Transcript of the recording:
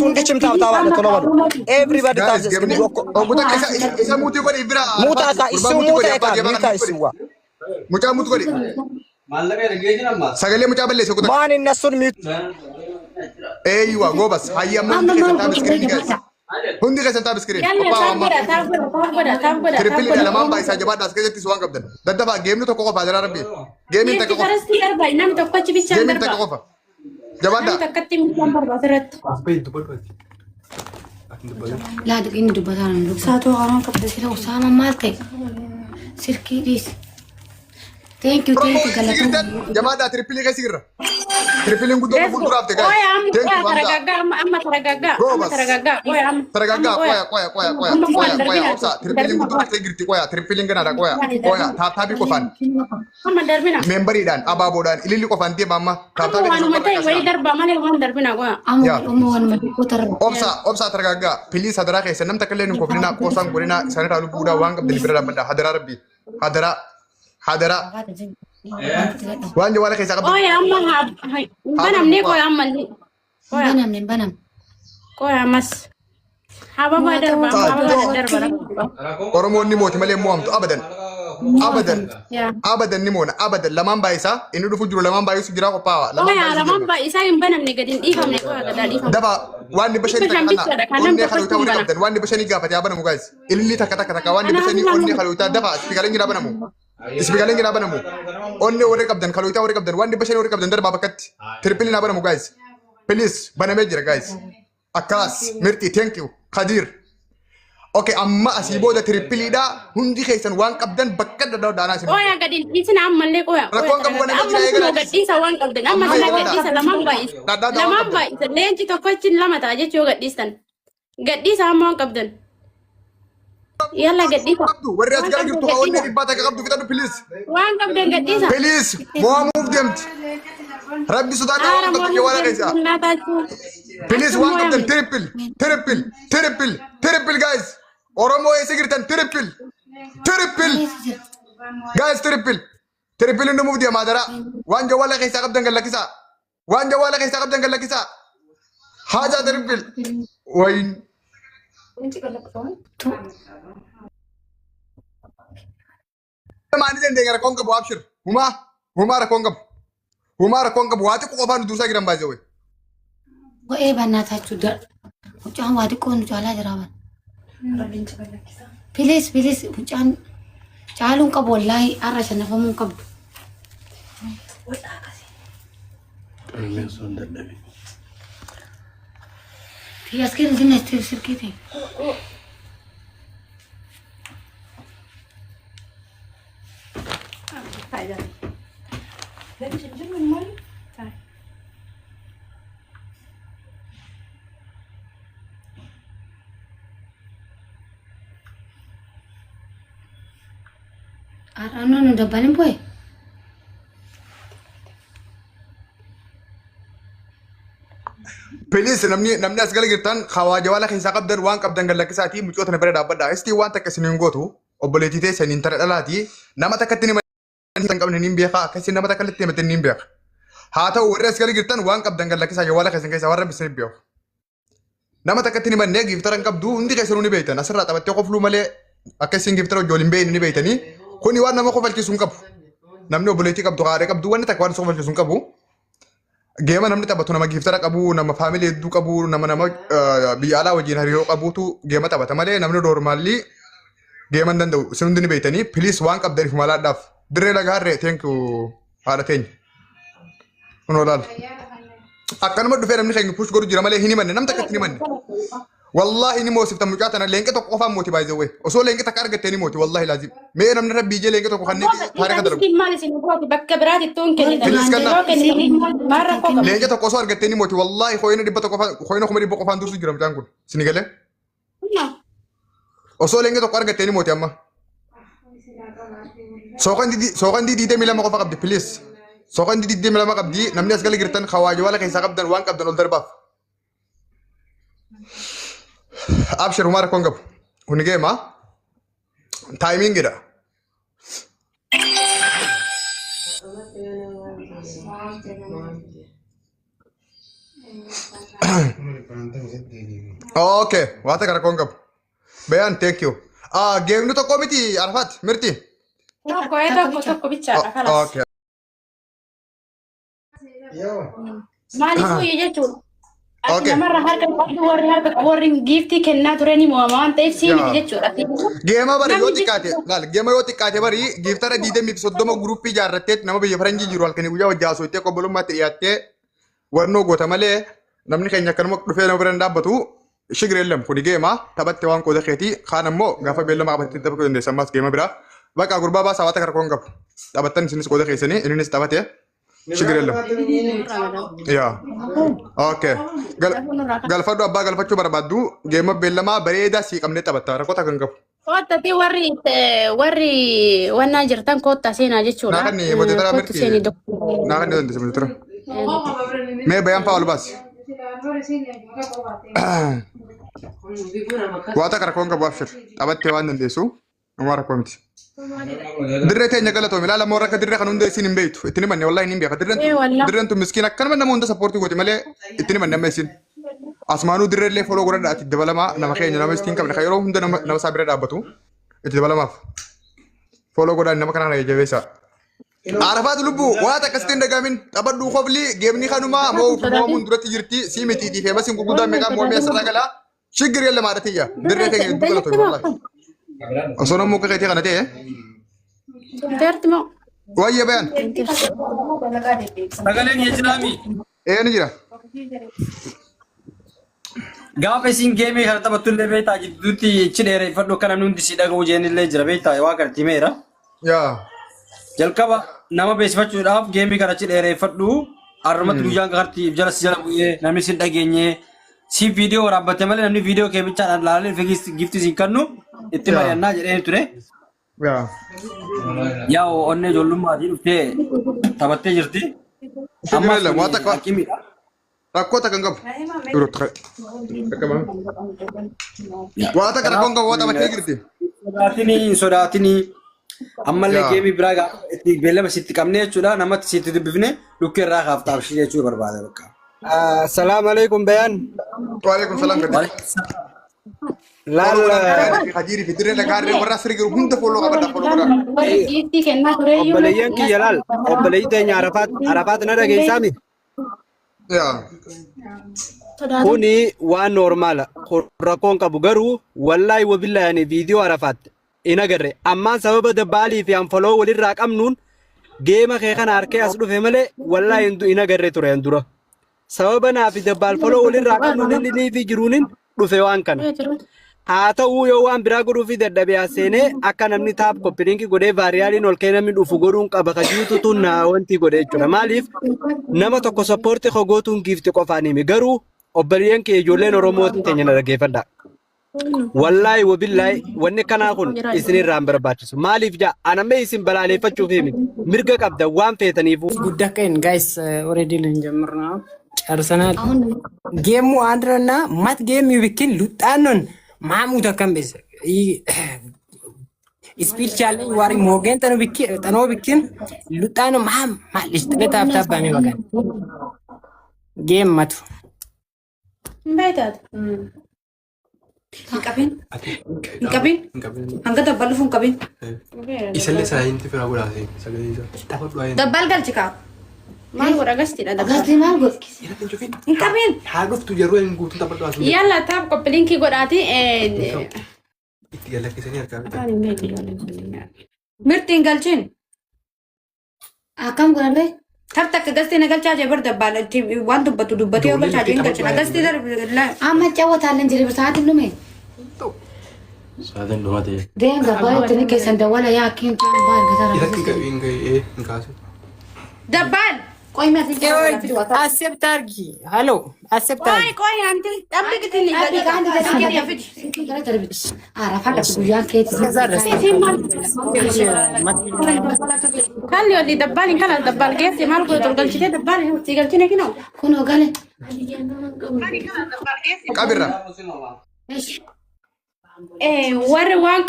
Hundichim tap tap አለ ቶሎ በሉ። Everybody tap Guys, the screen. gamni oguta isa isa muti godhi bira ሙታ Arfaati ካ gurbaa እሱ muti ሙታ godhi ካ abbaa jabaa ሚታ muti godhi እሱዋ mucaa muti godhi sagalee mucaa balleesse oguta ማን እነሱን ሚዩት eeyyuwa goobas hayyi amma hundi Amma keessan maal taap gochuu iskiriin guys barbaada? hundi keessan taap iskiriin Yalla qophaa'a taaf amma godha taaf godha taaf godha taaf godha taaf tirippiliidha godha. lamaan baay'isaa jabaadha as keessattis waan qabdan daddafaa geemni tokko qofa jalaa rabbi geemiin Dhiirti takka qofa farastii darba namni tokkochi bichaan geemiin takka darba. qofa Namni jabaadha takkatti bichaan darba asirratti. Laa inni dubbataa nu dubbatu. Saatuu haroon qabda. Sila Usaama maal ta'e? Silkii dhiis. Thank you, thank Oromoo you keessa jirtan galatoomna. jabaadha tirippilii keessa jirra tirippiliin guddoo Let's go. fuulduraaf ta'e guys Qoya amma thank qoya you Hamza taragaaggaa amma amma taragaaggaa amma goobas taragaaggaa qoya amma amma Taragaaggaa qoya qoya qoya qoya qoya amma qoya qoya qoya darbina obsa tirippiliin darbina guddoo qoya dhuftee jirti qoya tirippiliin ganaadha qoya qoya taaptaabii qofaan amma darbina meembariidhaan abaaboodhaan ililli qofaan deema amma amma taaptaabii keessan waanuma warra ta'e wayii kaasinaa darba malee waan darbina qoya. Amma yaa amma waanuma xiqqoo tarra. obsa obsa taragaaggaa piliis hadaraa keessa namta kallee nu koflinaa qoosaan godhinaa isaanirraa lubbuudhaa waan qabdan bira dhaabbadhaa hadaraa rabbi hadaraa hadaraa waan jawaala keessaa qabdan Qoya amma haa hin haa banamne banamuu qoya ammallee Hin qoya banamne hin banamne. qoya ammas hababaa darba amma Ta'a hababaa joo darba rakkoo. Oromoon ni mooti malee mo'amtu abadan abadan Yaa. abadan ni moona abadan lamaan baay'isaa inni dhufu jiru lamaan baay'isu jira qophaa'a lamaan Qoya baay'isu lamaan jirra baay'isaa hin banamne gadi hin dhiifamne qoya gadaa dhiifamne. dafa waan dhibba shanii Dhibba takka shan kana bichaadha kan namni onnee tokkotti kalootaa hin warri bana. qabdan waan dhibba shanii gaafate haa banamu guys ililli takka takka takka waan dhibba Kanaaf shanii onnee nama kalootaa dafa ispiikaleen jira banamu ispiikaleen jira banamu onnee warri qabdan kalootaa warri qabdan waan dhibba shanii warri qabdan darbaa bakkatti tirpiliin haa banamu guys please banamee jira guys akkas mirti thank you Kadir okay amma asii booda tirpiliidha hundi keessan waan qabdan bakka dadhaa daanaa isin qoya gadi hin dhiisina ammallee qoya qoya rakkoon qabu taragaaggaa banamee amma jira kunoo eegalatis gadhiisa waan qabdan amma amma silaa eegaladha gadhiisa lamaan baay'isa dhadhaa waan lamaan qabdan baay'isa leenci tokkochi lama ta'a jechuu yoo gadhiistan gadhiisa amma waan qabdan yalla gadhiisa qabdu warri as waan gara qabdan jirtu haa onnee gadhiisa dhibbaa takka qabdu fixadhu please waan qabdan gadhiisa please mo'amuuf deemti rabbi sodaadhaa haara waan qabdu mo'amuuf jawaala deemti keessaa hunnaataachuu please akka waan qabdan mo'amne triple triple triple triple guys Oromoo eessa jirtan triple triple guys triple triple dhumuuf deemaa dara waan jawaala keessaa qabdan gallakkisaa waan jawaala keessaa qabdan gallakkisaa haajaa triple wayin maani dandeenya rakkoon qabu abshir humaa humaa rakkoon qabu humaa rakkoon qabu waa xiqqoo qofaan nu dursaa jiran baay'ee wayi Wa'ee bannaataachuu mucaan waa xiqqoo nu caalaa jira ban. Please please mucaan caaluun qabu wallaahi har'a shannafamuu hin qabdu. Tiyya as kennu sinna silkii ta'e. Har'a nu dabbalin bu'e. Please namni namni as gala jirtan hawaa jawaala keessaa qabdan waan qabdan gallakkisaatii mucoota na bira dhaabbadha. Istii waan takka isin hin gootu obboleettii teessan intala dhalaati nama takkatti ni hin qabne ni beeka akkasii nama takka itti himate ni beeka. Haa ta'u warri as gala jirtan waan qabdan gallakkisaa jawaala keessan keessaa warra isin beeku. Nama takkatti ni mannee giiftara hin qabdu hundi keessanuu ni beektan asirraa taphattee qofluu malee akka isin giiftara ijoolleen hin beekne ni beektanii kuni waan nama kofalchiisu hin qabu. Namni obboleettii qabdu haadha qabdu wanni takka waan isa kofalchiisu hin qabu. Geema namni taphatu nama giiftara qabu, nama faamilii hedduu qabu, nama nama biyya alaa wajjin hariiroo qabutu geema taphata malee namni noormaallii geema hin danda'u. Isin hundi ni beektanii please waan qabdaniif malaadhaaf. Dirree lagaa harree thank you haadha teenya. Kunoo laal. Akkanuma dhufee namni keenya push godhu jira malee hin himanne nam takkatti hin himanne. Wallaahi ni moosifta mucaa tana leenqe tokko qofaan mooti by the way. Osoo leenqe takka argattee ni mooti wallaahi laazim. Mee namni rabbii jee leenqe tokko kanneen taarika dalagu. Gadhiisa maal isin gooti bakka biraatti ittuu hin kennitan Please yoo kannaa. kennitan maal rakkoo qaba. Leenca tokko osoo argattee ni mooti wallaahi hooyina dhibba tokko qofaan hooyina kuma dhibba qofaan dursu jira mucaan kun. Sini galee. Osoo leenca tokko argattee ni mooti amma. Sooqandii diidamii lama qofa qabdi please. Sooqandii diidamii lama qabdi namni as gala jirtan hawaajawala keessaa qabdan waan qabdan ol darbaaf. Abshir humaa rakkoon qabu. Kuni geema taayimiingidha. Okay, waa takka rakkoon qabu. Bayaan thank you. Ah, geemni tokko miti Arafat mirti. Tokko tokko tokko bichaadha kalas. Okay. Maaliif wayya jechuudha. Ati Okay. namarra harka qabdu warri harka qabu warri giiftii kennaa ture ni mo'ama waan ta'eef sii miti Yaa. jechuudha. Geema bari yoo Namni xiqqaate laal geema yoo xiqqaate bari giiftara 20 fi 30 guruppii ijaarrattee nama biyya faranjii jiru halkanii guyyaa wajji haasoftee qobbolummaatti dhiyaattee warnoo goota malee namni keenya akkanuma dhufee nama bira hin dhaabbatu. Shigir የለም kuni geema taphatte waan qooda keetii kaan ammoo gaafa beellama qabattee taphachuu dandeessa ammas geema biraa. Bakka gurbaa baasaa waan takka rakkoon qabu. Taphattan isinis qooda keessanii innis taphate. Shigir የለም. Yaa. Okay. Galfadhu abbaa galfachuu barbaaddu geema beellamaa bareedaa sii qabnee taphatta rakkoo takka hin qabu. Koottati warri wannaa jirtan koottaa seenaa jechuudha. Naa kan moderator Koottu mirti. seenii doktor. Naa kan dandeesse moderator. Mee bayaan fa'aa ol baasi. Waa takka rakkoon qabu abshir. Taphattee waan dandeessu. Nama rakkoo miti. Dirree teenya galatoomi ilaala moo rakka dirree kan hunda isiin hin beektu. Ittiin himanne wallahi hin beeka. Dirreen Ee tun wallah. dirreen tun miskiin akkanuma nama hunda sappoortii gooti malee ittiin himanne amma isiin. Asmaanuu dirree illee foloo godhadhaa itti dabalamaa nama keenya nama isiin qabne kan yeroo hunda nama isaa bira dhaabbatu itti dabalamaaf. Foloo godhaa nama kanaan jabeessaa. Arafaat lubbuu waan akkasitti hin dhagamin taphadhuu kofli geemni kanumaa moo moomuun duratti jirti sii miti dhiifee basiin gurguddaa meeqaa moomee asirraa galaa shigir yella maadhatiyya dirree keenya hedduu galatoomi wallahi. Osoo namuu akka keetii kana ta'e Teerti moo? Wayya bayaan Sagaleen kee jiraami. Ee ni jira. Gaafa isin geemii kana taphattu illee beektaa jidduutti ichi dheereffadhu akka namni hundi si dhaga'u jeen illee jira beektaa waa kana himeera. Yaa. Jalqaba nama beeksifachuudhaaf geemii kana achi dheereffadhu har'umatti guyyaan karti jala si jala bu'ee namni sin dhageenye si viidiyoo waraabbatte malee namni viidiyoo kee bichaadhaan laalee gifti siin kennu itti Yaa. mari'annaa jedhee ture. Yaa. Yaa onnee ijoollummaa dhuftee taphattee jirti. Shigir yella waa takka Hakimiidha. rakkoo takka hin qabu. Waa takka rakkoo hin qabu waa taphattee jirti. Sodaatinii sodaatinii ammallee Yaa. geemii biraa gaafa itti beellama sitti qabnee jechuudha namatti sitti dubbifne dhukkee irraa kaaftaa abshii jechuu barbaada bakka. Assalamu alaikum Bayan. Waalaikum salaam gadi. Laal Hajirii fi dirree lagaarree warra asirra jiru hunda follow qabadha follow godhaa. Warri giiftii kennaa ture iyyuu. Obboleeyyan kiyya laal obboleeyyi teenya Arafaat Arafaat na dhageessaami. Yaa. Kuni waan normaala rakkoon qabu garuu wallaahi wabillaahi ani viidiyoo Arafaat hin agarre ammaan sababa dabbaalii fi anfoloo walirraa qabnuun geema kee kana harkee as dhufe malee wallaahi hin agarre ture an dura. Sababa naa fi dabbaal foloo walirraa qabnuun inni liifii jiruunin dhufe waan kana. Haa ta'uu yoo waan biraa godhuu fi dadhabee as seenee akka namni tap copy link godhee viraliin ol kee namni dhufu godhuun qaba kajuututu naa wanti godhe jechuudha. Maaliif nama tokko sappoortii hogootuun giifti qofaan himi garuu obboleeyyan kee ijoolleen Oromoo teenya na dhaggeeffadha. Wallaahi wabillaahi wanni kanaa kun isinirraa hin barbaachisu. Maaliif jaa anammee isin balaaleffachuuf himi mirga qabda waan feetaniifu. ጉዳይን guys already ልንጀምር ነው። ጨርሰናል። ጌሙ አንድ ነውና ማት ጌም ቢክን ሉጣኖን ማሙት አከምቤስ ስፒድ ቻለኝ ዋሪ ሞገን ጠኖ ቢኪን ጠኖ ቢኪን ሉጣኖ ማም ማልሽ ታፕታፕ ባሚ ወገን ጌም መቱ Hin Hin qabin. Hin qabin. Hanga dabbal dhufu hin qabin. Isallee saayinti firaa godhaase sagalee isaa. Taphadhu ayeen. Dabbal galchi kaa. Maal godha gastiidha dabbal. Gastii maal godhi? Irratti hin cufin. Hin qabin. Haa dhuftu yeroo hin guutuu taphadhu asii. Yalla tap copy link godhaati. Itti galakkisanii harkaa bitaa. Afaan hin beeku ijoolleen kun. Mirti hin galchin. Akkam godhan ree? Tar takka gastee na galchaa jee bar dabbaal waan dubbatu dubbatee yoo galchaa jee hin galchin. Gastee darbe Amma cawwataallee jire sa'aatiin dhume. Sa'aatiin dhumate. Deem gabaa itti keessan dawwala yaa akkiin caan baa Irratti argata. hin hin hin kaasu. Dabbaal. ቆይ accept አርጊ hello accept ቆይ አርጊ ቆይ አንተ ጠብቅ ትንሽ Arafaadha guyyaan keetti. Kalli olli dabbaaliin kalas dabbaal geesse maal godhe tolgalchitee dabbaaliin sii galchine kinoo. Kunoo gale. Qabirra. Warri waan